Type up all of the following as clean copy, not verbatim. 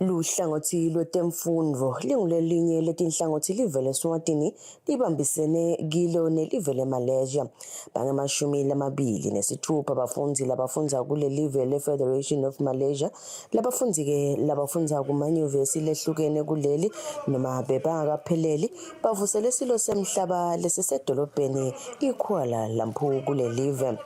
Luhlangothi lwetemfundvo lingulelinye letinhlangothi live leSwatini libambisene kilo nelive leMalaysia. Bangemashumi 26 bafundzi labafundza kulelive le-Federation of Malaysia. Labafundzi-ke labafundza kumanyuvesi lehlukene kuleli noma bebangakapheleli bavusele silo semhlaba lesisedolobheni iKuala Lumpur kulelive.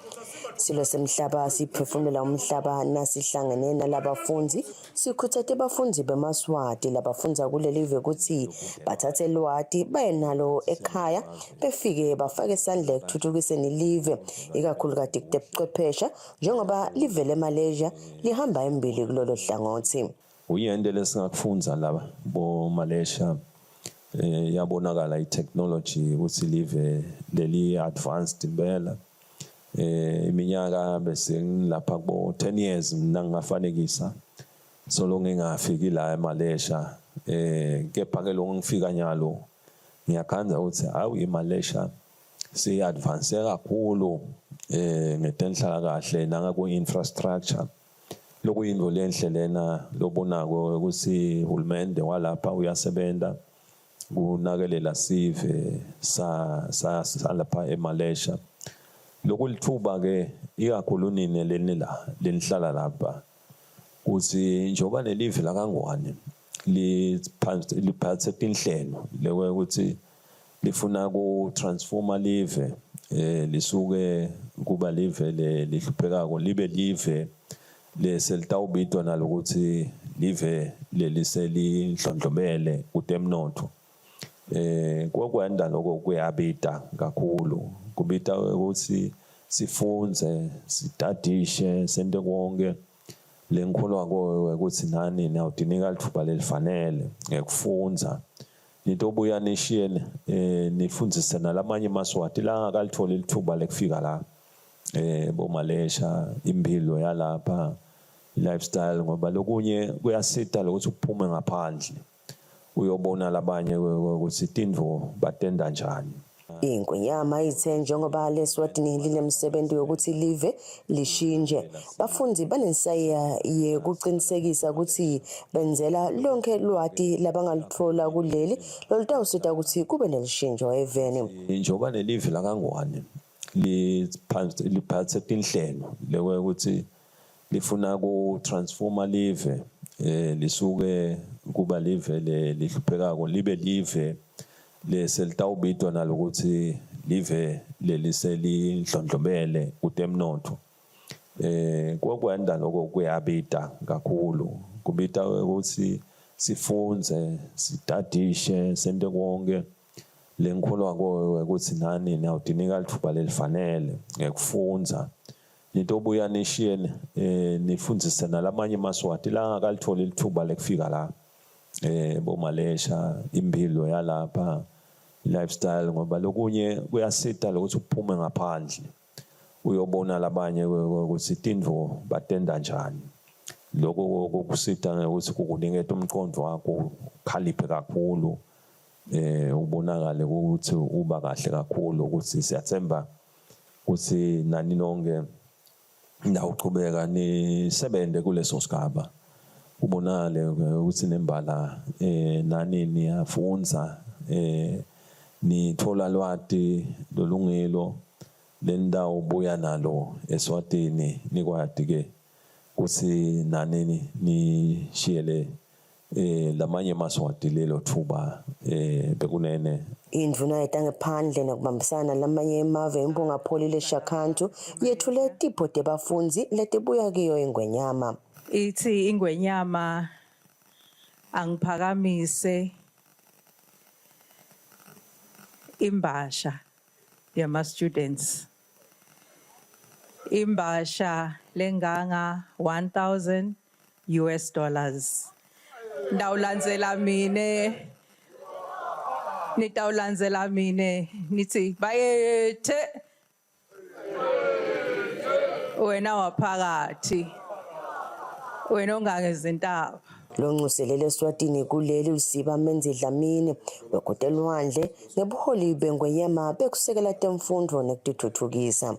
Silo semhlaba siphefumulela umhlaba nasihlangene nalabafundzi. Sikhutsate bafundzi bemaSwati labafundza kulelive kutsi batsatse lwati baye nalo ekhaya, befike bafake sandla ekutfutfukiseni live, ikakhulukati kutebuchwephesha, njengoba live leMalaysia lihamba embili kulolo hlangothi. Uyente lesingakufundza laba bo Malaysia, yabonakala i-technology ukuthi live leli advanced impela. Iminyaka bese ngilapha kubo 10 years mina ngingafanekisa solo ngingafiki la eMalaysia, kepha ke lo ngifika nyalo ngiyakhandza ukuthi hawu, iMalaysia si advance kakhulu ngetenhlala kahle nanga ku infrastructure. Lokuyintfo lenhle lena lobonako ukuthi hulumende walapha uyasebenta kunakelela sive sa salapha eMalaysia. Lokulithuba ke ikakhulu nine leni la lenihlala lapha kuthi njengoba nelive lakaNgwane liphathe tinhlelo ukuthi lifuna ku transforma live, lisuke kuba live lelihluphekako libe live leselitawubitwa nalokuthi live leliselindlondlobele kutemnotfo. Kokwenda lokho kuyabita kakhulu, kubita ukuthi sifundze, sidadishe, sente konke lengikholwa ukuthi nani niyawutinika litfuba lelifanele ngekufundza, nitobuya nishiye nifundzise nalamanye emaSwati langakalitholi litfuba lekufika la bo Malaysia impilo yalapha, lifestyle, ngoba lokunye kuyasita lokuthi uphume ngaphandle uyobona labanye ukuthi tintfo batenda njani. Ingwenyama ithe njengoba leSwatini linemsebenzi wokuthi live lishintshe, bafundzi banensayeya yekucinisekisa kutsi benzela lonke lwati labangalutfola kuleli lolutawusita kutsi kube nelishintsho eveni. Njengoba nelive lakaNgwane liphathe tinhlelo ukuthi lifuna ku transforma live, lisuke kuba live lelihluphekako libe live leselitawubitwa nalokuthi live leliselindlondlobele kutemnotfo. Kokwenda lokho kuyabita kakhulu, kubita ukuthi sifundze, sidadishe, sente konke lengikholwa ukuthi nani niyawutinika litfuba lelifanele ngekufundza, nitobuya nishiye nifundzise nalamanye emaSwati langakalitholi litfuba lekufika la bo Malaysia impilo yalapha, lifestyle, ngoba lokunye kuyasita lokuthi uphume ngaphandle uyobona labanye ukuthi tintfo batenda njani. Lokho kukusita ngekuthi kukuniketa umqondo wakho ukhaliphe kakhulu, ubonakale ukuthi uba kahle kakhulu, ukuthi siyathemba ukuthi nani nonke ndawuchubeka nisebente kuleso sigaba, ubonakale ukuthi nembala nani niyafundza, nithola lwati lolungilo lendawo buya nalo eSwatini, nikwati ke kutsi nani nishiyele lamanye emaSwati lelo thuba bekunene. Indvuna yetangephandle nekubambisana nalamanye emave Impunga Pholile Shakantu yetfule tipho tebafundzi letibuya kiyo ingwenyama. Ithi ingwenyama angiphakamise imbasha yama students. Imbasha lenganga 1000 US dollars. Ndawulandzela mine. Nitawulandzela mine nithi bayethe. Wena waphakathi. Wena ongangezintaba. Loncuselele eSwatini kuleli uSiba Menzi Dlamini weKotelwandle ngebuholi bengwenyama bekusekela temfundvo nekutitfutfukisa.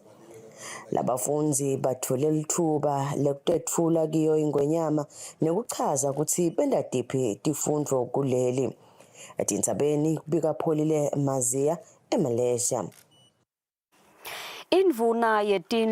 Labafundzi batfole litfuba lekutetfula kiyo ingwenyama nekuchaza kutsi benta tiphi tifundvo kuleli. Etindzabeni kubika Pholile Maziya eMalaysia. Indvuna yetindlu.